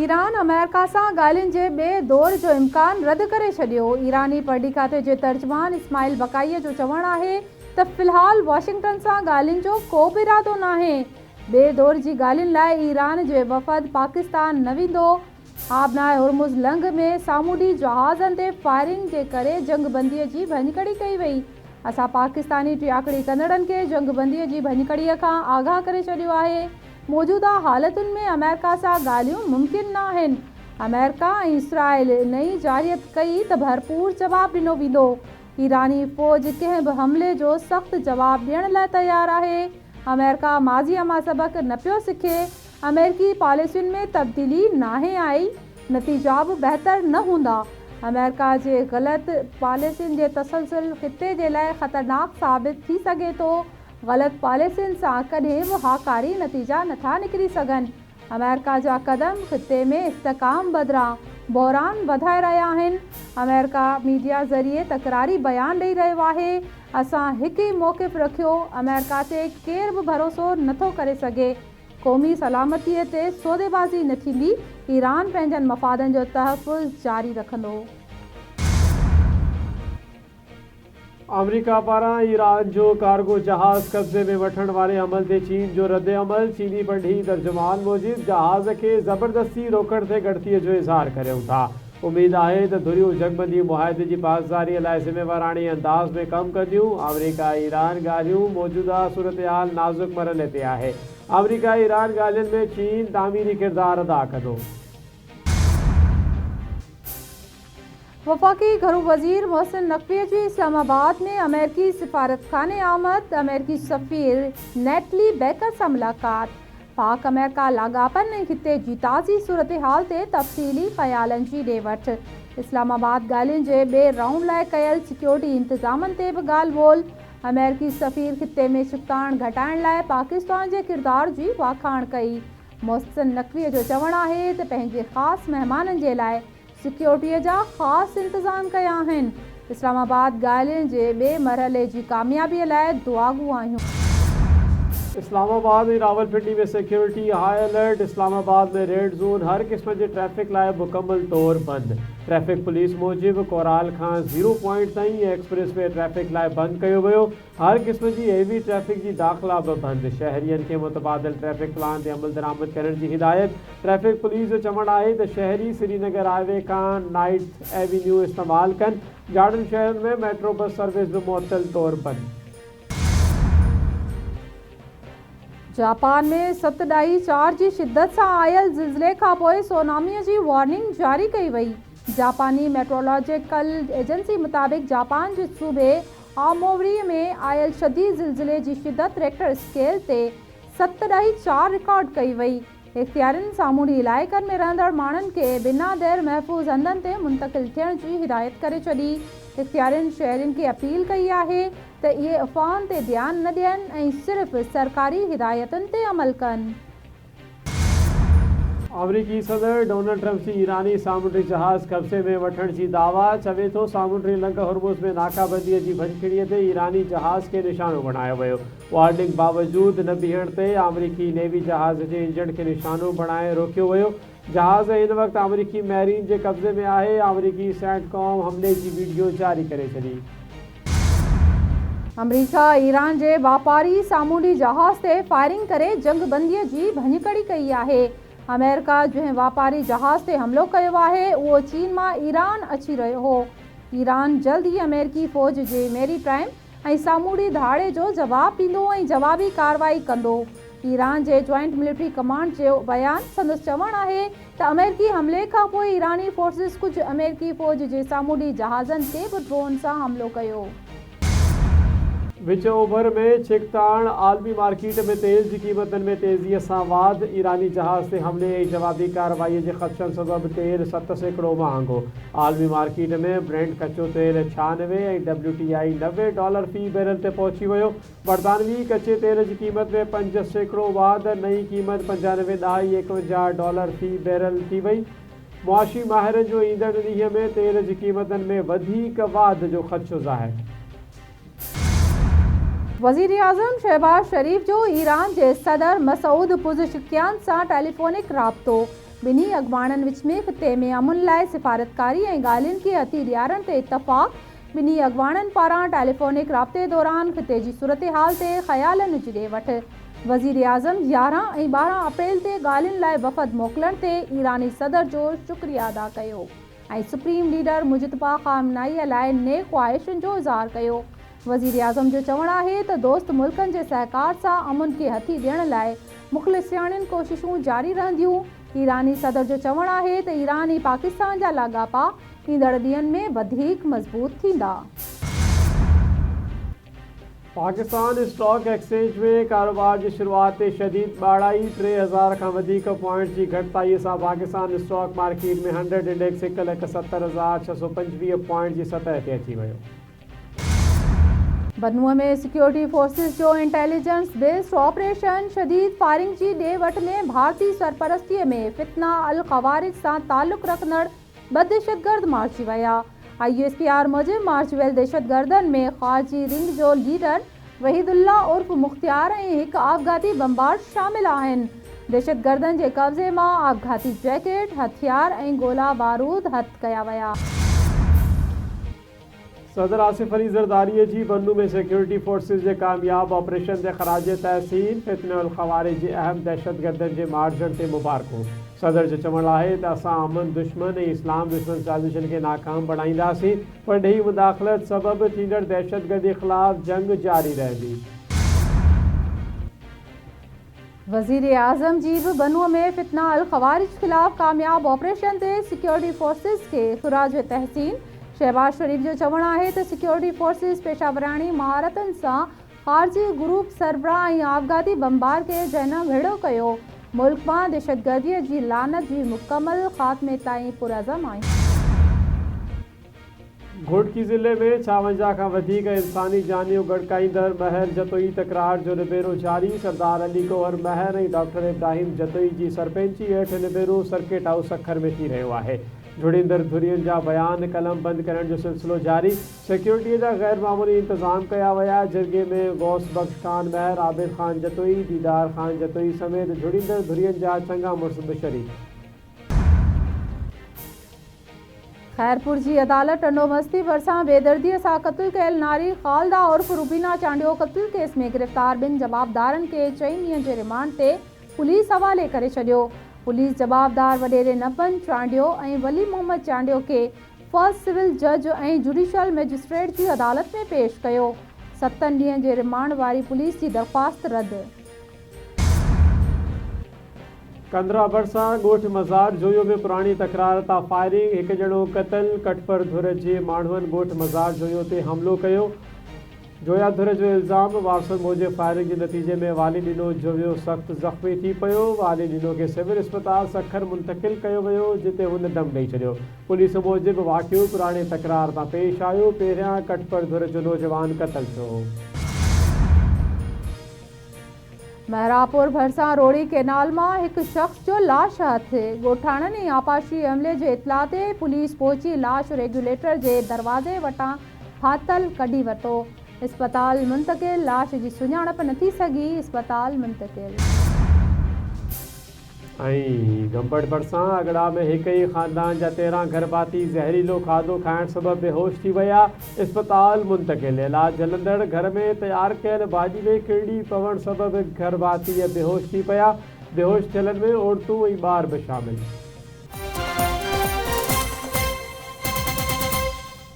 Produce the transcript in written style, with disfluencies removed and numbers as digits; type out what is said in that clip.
Iran آمريڪا سان ڳالهين جي ٻئي دور جو امڪان رد ڪري ڇڏيو. ايراني پرڏيهي کاتي جي ترجمان اسماعيل بقائي جو چوڻ آهي ته في الحال واشنگٽن سان ڳالهين جو ڪو به ارادو ناهي، ٻئي دور جي ڳالهين لاء ايران جي وفد پاڪستان نه ويندو. آبناء هرمز لنگهه ۾ سامونڊي جهازن تي فائرنگ جي ڪري جنگ بندي جي ڀڃڪڙي ڪئي وئي، اسان پاڪستاني ٽياڪڙي ڪندڙن کي جنگ بندي جي ڀڃڪڙي کان آگاهه ڪري ڇڏيو آهي. موجوده حالتن ۾ آمريڪا سان ڳالهيون ممڪن ناهن، آمريڪا ۽ اسرائيل نئين جارحيت ڪئي ته ڀرپور جواب ڏنو ويندو، ايراني فوج ڪنهن به حملي جو سخت جواب ڏيڻ لاء تيار آهي، آمريڪا ماضي مان سبق نه پيو سکي، آمريڪي پاليسين ۾ تبديلي ناهي آئي، نتيجا به بهتر نه هوندا، آمريڪا جي غلط پاليسين جي تسلسل خطي جي لاء خطرناڪ ثابت ٿي سگهي ٿو. غلط پاليسين سان ڪڏهن به هاڪاري نتيجا نٿا نڪري سگهن، آمريڪا جا قدم خطي ۾ استحڪام بدران بحران وڌائي رهيا آهن، آمريڪا ميڊيا ذريعي تڪراري بيان ڏئي رهيو آهي، اسان هڪ ئي موقف رکيو، آمريڪا تي ڪير به ڀروسو نٿو ڪري سگهي، قومي سلامتي تي سوديبازي نه ٿيندي، ايران پنهنجن مفادن جو تحفظ جاري رکندو. آمريڪا پاران ايران جو ڪارگو جهاز قبضي ۾ وٺڻ واري عمل تي چين جو ردعمل، چيني پرڏيهي ترجمان موجب جهاز کي زبردستي روڪڻ تي ڳڻتي جو اظهار ڪريون ٿا، اميد آهي ته ڌريون جنگبندي معاهدي جي پاسداري لاء ذميواراڻي انداز ۾ ڪم ڪنديون، آمريڪا ايران ڳالهيون موجوده صورتحال نازڪ مرحلي تي آهي، آمريڪا ايران ڳالهين ۾ چين تعميري ڪردار ادا ڪندو. وفاقي گهرو وزير محسن نقوي جي اسلام آباد ۾ آمريڪي سفارتخاني آمد، آمريڪي سفير نيٽلي بيڪر سان ملاقات، پاڪ آمريڪا لاڳاپن ۽ خطي جي تازي صورتحال تي تفصيلي خيالن جي ڏي وٺ، اسلام آباد ڳالهين جي ٻئي رائونڊ لاء ڪيل سيڪيورٽي انتظامن تي به ڳالهه ٻولهه، آمريڪي سفير خطي ۾ ڇڪتاڻ گهٽائڻ لاء پاڪستان جي ڪردار جي واکاڻ ڪئي، محسن نقوي جو چوڻ آهي ته پنهنجي خاص مهمانن جي لاء سيڪيورٽي جا خاص انتظام ڪيا آهن، اسلام آباد ڳالهين جي ٻئي مرحلي جي ڪاميابي لاء دعاگو آهيون. اسلام آباد ۽ Rawalpindi ۾ security high alert, Islamabad ۾ red zone هر قسم جي ٽريفڪ لاء مڪمل طور بند، ٽريفڪ پوليس موجب ڪورال کان زيرو پوائنٽ تائين ايڪسپريس وي ٽريفڪ لاء بند ڪيو ويو، هر قسم جي هيوي ٽريفڪ جي داخلا به بند، شهرين کي متبادل ٽريفڪ پلان تي عملدرآمد ڪرڻ جي هدايت، ٽريفڪ پوليس جو چوڻ آهي ته شهري سرينگر هاء وي کان نائيٽ ايوينيو استعمال ڪن، جاڙن شهرن ۾ ميٽرو بس سروس به معطل طور بند. جاپان ۾ ست ڏهائي چار جي شدت سان آيل زلزلي کانپوء سونامي جي وارننگ جاري ڪئي وئي. جاپاني ميٽرولاجيڪل ايجنسي مطابق جاپان جي صوبي آموري ۾ آيل شديد زلزلي جي شدت ريڪٽر اسڪيل تي ست ڏهائي چار رڪارڊ ڪئي وئي. اختيارين سامونڊي علائقن ۾ رهندڙ ماڻهن کي بنا دير محفوظ هنڌن تي منتقل ٿيڻ جي هدايت ڪري ڇڏي. اختيارين شهرين کي اپيل ڪئي آهي ته اهي افواهن تي ڌيان نه ڏين ۽ صرف سرڪاري هدايتن تي عمل ڪن. آمريڪي صدر ڊونلڊ ٽرمپ جي ايراني سامونڊي جهاز قبضي ۾ وٺڻ جي دعويٰ، چوي ٿو سامونڊي لنگهه هرمز ۾ ناڪابندي جي ڀڃڪڙي تي ايراني جهاز کي نشانو بڻايو ويو، وارننگ باوجود نه بيهڻ تي آمريڪي نيوي جهاز جي انجڻ کي نشانو بڻائي روڪيو ويو، جهاز هن وقت آمريڪي مئرين جي قبضي ۾ آهي، آمريڪي سينٽ ڪام حملي جي وڊيو جاري ڪري ڇڏي. آمريڪا ايران جي واپاري سامونڊي جهاز تي فائرنگ ڪري جنگ بندي جي ڀڃڪڙي ڪئي آهي. آمريڪا جنهن واپاري جهاز تي حملو ڪيو آهي اهو چين مان ايران اچي رهيو هو. ايران جلد ئي آمريڪي فوج جي ميري ٽائيم ۽ سامونڊي ڌاڙي جو جواب ڏيندو ۽ جوابي ڪارروائي ڪندو. ايران جي جوائنٽ ملٽري ڪمانڊ جو بيان سندس چوڻ آهي ته آمريڪي حملي کانپوء ايراني فورسز ڪجهه آمريڪي فوج جي سامونڊي جهازن تي به ڊرون سان حملو ڪيو. وچ اوڀر ۾ ڇڪتاڻ، عالمي مارڪيٽ ۾ تيل جي قيمتن ۾ تيزيء سان واڌ، ايراني جهاز تي حملي ۽ جوابي ڪارروائي جي خدشن سبب تيل 7% مهانگو، عالمي مارڪيٽ ۾ برينٽ ڪچو تيل 96 ۽ ڊبليو ٽي آء 90 ڊالر في بيرل تي پهچي ويو، برطانوي ڪچي تيل جي قيمت ۾ 5% واڌ، نئين قيمت پنجانوي ڏهائي ايڪونجاهه ڊالر في بيرل ٿي وئي. معاشي ماهرن جو ايندڙ ڏينهن ۾ تيل جي قيمتن ۾ وڌيڪ واڌ جو خدشو ظاهر. وزيراعظم شهباز شريف جو ايران جي صدر مسعود پزشڪيان سان ٽيليفونڪ رابطو. ٻنهي اڳواڻن وچ ۾ خطي ۾ امن لاء سفارتڪاري ۽ ڳالهين کي هٿي ڏيارڻ تي اتفاق، ٻنهي اڳواڻن پاران ٽيليفونڪ رابطي دوران خطي جي صورتحال تي خيالن جي ڏي وٺ. وزيراعظم 11 ۽ 12 اپريل تي ڳالهين لاء وفد موڪلڻ تي ايراني صدر جو شڪريه ادا ڪيو ۽ سپريم ليڊر مجتبيٰ خامنائي لاء نيڪ خواهشن جو اظهار ڪيو. وزيراعظم جو چوڻ آهي ته دوست ملڪن جي سهڪار سان امن کي هٿي ڏيڻ لاء مخلصياڻين ڪوششون جاري رهنديون. ايراني صدر جو چوڻ آهي ته ايران ۽ پاڪستان جا لاڳاپا ايندڙ ڏينهن ۾ وڌيڪ مضبوط ٿيندا. پاڪستان اسٽاڪ ايڪسچينج ۾ ڪاروبار جي شروعات تي شديد ٻاڙائي، 3000 کان وڌيڪ پوائنٽس جي گهٽتائي سان Pakistan stock market ۾ hundred index 1,70,625 points جي سطح تي اچي ويو. بنو ۾ سيڪيورٽي فورسز جو انٽيليجنس بيسڊ آپريشن، شديد فائرنگ جي ڏي وٺ ۾ ڀارتي سرپرستي ۾ فتنه الخوارج سان تعلق رکندڙ ٻه دهشتگرد مارجي ويا. I S P R موجب مارجي ويل دهشتگردن ۾ خارجي رنگ جو ليڊر وحيد الله عرف مختيار ۽ هڪ آپگهاتي بمبار شامل آهن. دهشتگردن جي قبضي مان آپگهاتي جيڪيٽ، هٿيار ۽ گولا بارود هٿ ڪيا ويا. صدر آصف علي زرداري جي بنو ۾ سيڪيورٽي فورسز جي ڪامياب آپريشن تي خراج تحسين، فتنه الخوارج جي اهم دهشتگردن جي مارجڻ تي مبارڪون. صدر جو چوڻ آهي ته اسان امن دشمن ۽ اسلام دشمن سازشن کي ناڪام بڻائينداسين، پرڏيهي مداخلت سبب ٿيندڙ دهشتگردي خلاف جنگ جاري رهندي. وزيراعظم جي به بنو ۾ فتنه الخوارج خلاف ڪامياب آپريشن تي سيڪيورٽي فورسز کي خراج تحسين، شهباز شريف جو چوڻ آهي ته سيڪيورٽي فورسز پيشاوراڻي مهارتن سان خارجي گروپ سربراهه ۽ آپگهاتي بمبار کي جهنم ڀيڙو ڪيو، ملڪ مان دهشتگردي جي لعنت جي مڪمل خاتمي تائين پرعزم آهيون. گهوٽڪي ضلعي ۾ 56 کان وڌيڪ انساني جانيون ڳڙڪائيندڙ مهر جتوئي تڪرار جو نبيرو جاري، سردار علي گوهر مهر ۽ ڊاڪٽر ابراهيم جتوئي جي سرپئنچي هيٺ نبيرو سرڪٽ هائوس سکر ۾ ٿي رهيو آهي، جهڙيندڙ ڌرين جا بيان قلم بند ڪرڻ جو سلسلو جاري، سيڪيورٽي جا غير معمولي انتظام ڪيا ويا، جرڳي ۾ غوث بخش خان مهر، عابد خان جتوئي، ديدار خان جتوئي سميت جهڙيندڙ ڌرين جا چڱا مڙس به شريڪ. خيرپور جي عدالت ٽنڊو مستي ڀرسان بيدرديء سان قتل ڪيل ناري خالده عرف روبينا چانڊيو قتل ڪيس ۾ گرفتار ٻن جوابدارن کي چئن ڏينهن جي رمانڊ تي پوليس حوالي ڪري ڇڏيو. پوليس جوابدار وڏيري نبن چانڊيو ۽ ولي محمد چانڊيو کي فرسٽ سول جج ۽ جوڊيشل مئجسٽريٽ جي عدالت ۾ پيش ڪيو. ستن ڏينهن جي رمانڊ واري پوليس جي درخواست رد. ڪنڌرا ڀرسان ڳوٺ مزار جويو ۾ پراڻي تڪرار تان فائرنگ، هڪ ڄڻو قتل، ڪٽپر ڌر جي ماڻهن ڳوٺ مزار جويو تي حملو ڪيو، جويا ڌر جو الزام، وارثن موجب فائرنگ جي نتيجي ۾ والي ڏنو جويو سخت زخمي ٿي پيو، والي ڏنو کي سول اسپتال سکر منتقل ڪيو ويو، جتي هن دم ڏئي ڇڏيو، پوليس موجب واقعو پراڻي تڪرار تان پيش آيو، پهريان ڪٽپر ڌر جو نوجوان قتل ٿيو هو. محرابپور ڀرسان روهڙي ڪئنال مان هڪ شخص جو لاش هٿ، ڳوٺاڻن ۽ آبپاشي عملي جي اطلاع تي پوليس پهچي لاش ريگيوليٽر جي دروازي وٽان ڦاٿل ڪڍي ورتو، اسپتال منتقل، لاش جي سڃاڻپ نه ٿي سگهي، اسپتال منتقل. ۽ گمبٽ ڀرسان اڳڙا ۾ هڪ ئي خاندان جا 13 گهرڀاتي زهريلو کاڌو کائڻ سبب بيهوش ٿي ويا، اسپتال منتقل، علاج هلندڙ گهر ۾ تيار ڪيل ڀاڄي ۾ ڪرڙي پوڻ سبب گهرڀاتي بيهوش ٿي پيا، بيهوش ٿيلن ۾ عورتون ۽ ٻار به شامل.